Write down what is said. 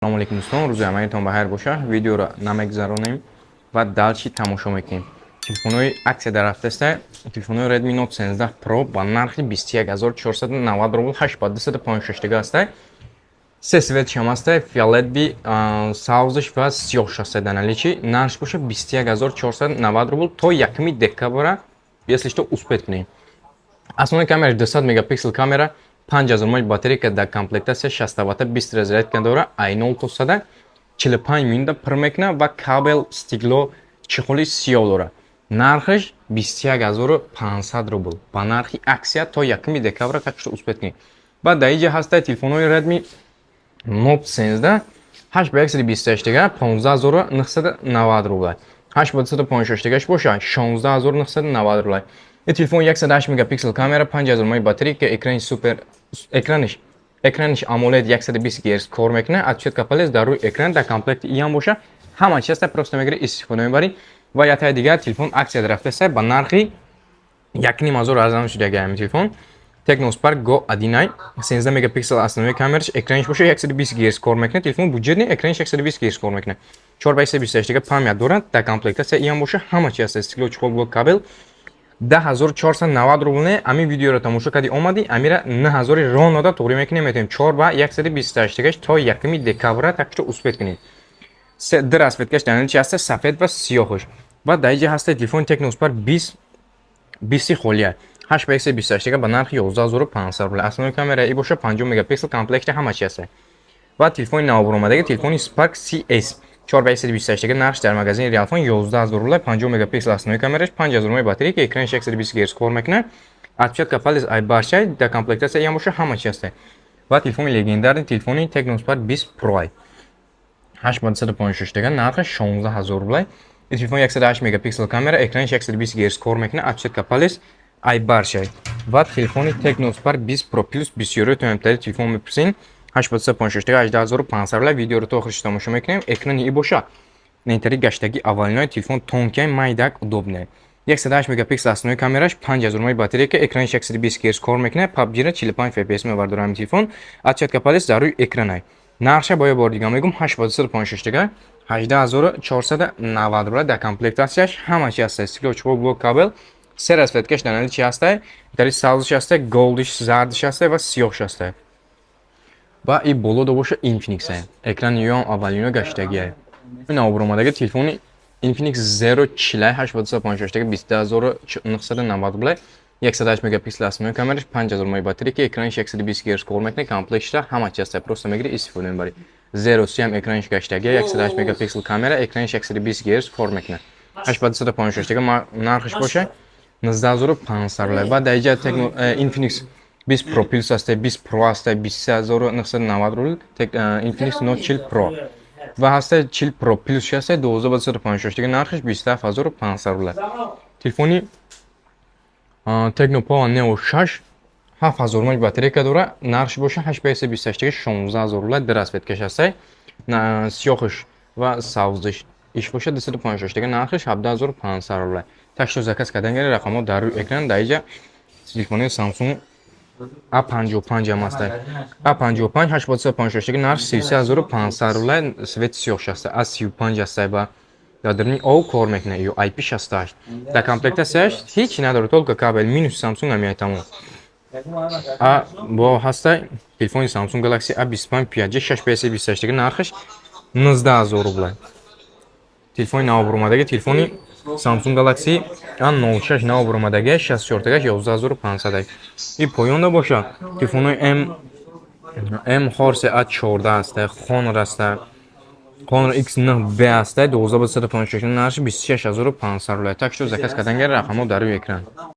Салому алейкум, дӯстон, рӯзи ҳамаитон ба хайр боша. Видеоро намегзаронем ва дальше тамошо мекунем. Телефонҳои аксия дар рафтаста: телефонҳои Redmi Note 13 Pro ба нархи 21 490 рубл, 8 ба 256 дига ҳаста. Се цветш ҳам ҳаста: фиолетовый, сабзш ва сиёҳш ҳаста дар наличии. Нархш боша 21 490 рубл, то 1 декабра, если что, успеть кунем. Основной камераш 200 мегапиксел камера, 5000 мАh батарейка, дар комплектация 60 ватта 20 зарядка дора, ай 0 то 100 45 минута пур мекунад ва кабел, стекло, чехоли сиёҳ дора. Нархаш 21 500 рубл ба нархи аксия то 1 декабра, так что успеть кунед. Баъд дар инҷа ҳаста телефонҳои Redmi Note 13, 8 ба 128 дига 15 990 рубл, 8 ба 256 дигаш боша 16 990 рубл. Ин телефон 108 мегапиксел камера, 5000 мАh батарейка, экрани супер, экраниш AMOLED, 120 Гц кор мекунад, отпечатка палец дар рӯи экран. Дар комплекти иам боша ҳама чиз ҳаста, просто мегирӣ, истифода мебарӣ. Ва яктаи дигар телефон аксия рафтаста, ба нархи 1500 арзан шуда. Ҳамин телефон Tecno Spark Go 1, 13 мегапиксел основной камераш, экраниш боша 120 Гц кор мекунад. Телефон бюджетный, экраниш 120 Гц кор мекунад. 4 ба 128 дига память дорад. Дар комплектация иам боша ҳама чиз ҳаста, стекло, чехол, блок, кабел. 10 490 рубл не, ами видеоро тамошо кардӣ, омадӣ, амира 9000 рон дода туғрӣ мекунем, метавонем 4 ба 128 дигаш то 1 декабра, так что успеть кунед. Ду расцветкаш дар чи ҳаста: сафед ва сиёҳш. Баъд дар инҷа ҳаста телефони Tecno Spark 20 20 холия, 8 ба 128 дига ба нархи 11 500 рубл. Основной камера и боша 50 мегапиксел, комплекти ҳама чи ҳаста. Ва телефони навбаромадаги, телефони Spark CS, 4 ба 128 дига, нархш дар магазини Realphone 11 000 рубл, 50 мегапиксел основной камераш, 5000 мАh батарейка, экраниш 120 Гц кор мекунад, отпечатка палец ай барчай. Дар комплектация иам боша ҳама чи ҳаста. Ва телефони легендарный, телефони Tecno Spark 20 Pro, 8 ба 256 дига, нархаш 16 000 рублай. Ин телефон 108 мегапиксел камера, экраниш 120 Гц кор мекунад, отпечатка палец ай барчай. Ва телефони Tecno Spark 20 Pro Plus, бисёриётон ҳамтари телефон мепурсен, 8 ба 256 дига 18 500 рубла. Видеоро то охирш тамошо мекунем. Экрани и боша нетари гаштаги аввалинои телефон, тонкий, майдак, удобный. 108 мегапиксел основной камераш, 5000 мАh батарейка, экраниш 120 Гц кор мекунад, PUBG-ра 45 fps мебардорад ҳамин телефон, отпечатка палец дар рӯи экранай. Нархша бо як бори дига мегӯм: 8 ба 256 дига 18 490 рубла. Дар комплектацияш ҳама чи ҳаста: стекло, чехол, блок, кабел. Се расцветкаш дар чи ҳаста: дари сабзш ҳаста, голдиш, зардиш ҳаста ва сиёҳш ҳаста. Ва и боло до боша Infinix, экрани ёам аввалино гаштагиа. Ин обромадаги телефони Infinix Zero 40, 8 ба 256 дига 22 990 рубла, 108 мегапиксел основной камераш, 5000 мАh батарейка, экраниш 120 Гц кор мекунад, комплектша ҳама чи ҳаста, просто мегирӣ, истифода мебарӣ. Zero 30 ҳам экраниш гаштагиа, 108 мегапиксел камера, экраниш 120 Гц кор мекунад, 8 ба 256 дига, нархаш боша 19 500 рубла. Баъд дар инҷа Infinix 20 Pro Plus ҳаста, 20 Pro ҳаста, 23 990 рубл, Infinix Note 40 Pro ва ҳаста 40 Pro Plus ҳаста, 12 ба 256 дига, нархаш 27 500 рубла. Телефони Tecno Pova Neo 6, 7000 мАh батарейка дора, нархш боша 8 ба 128 дига 16 000 рубла. Ду расцветкаш ҳаста: сиёҳш ва сабзш. Иш боша 256 дига, нархаш 17 500 рубла. Так что заказ кардан гири, рақамҳо дар рӯи экран. Дар инҷа телефони Samsung A55 ҳам ҳаста. A55, 8 ба 256 дига, нарх 33 500 рубла, цвет сиёҳш ҳаста. A35 ҳаста, ба дар даруни об кор мекунад, ё IP68. Дар комплектацияш ҳеҷ надорад, только кабел. Минус Samsung ҳам тамом. А бо ҳаста телефони Samsung Galaxy A25 5G, 6 ба 128 дига, нархаш 19 000 рубла. Телефони навбаромадаги, телефони Samsung Galaxy A06 навбаромадаги, 64 тагаш 11 500. И поёнда боша телефонҳои M Horse A14 ҳаста, Honor ҳаста, Honor X9B ҳаста, 12 ба 256, нархи 26 500 рубла. Так что заказ кардан гири, рақамҳо дар рӯи экран.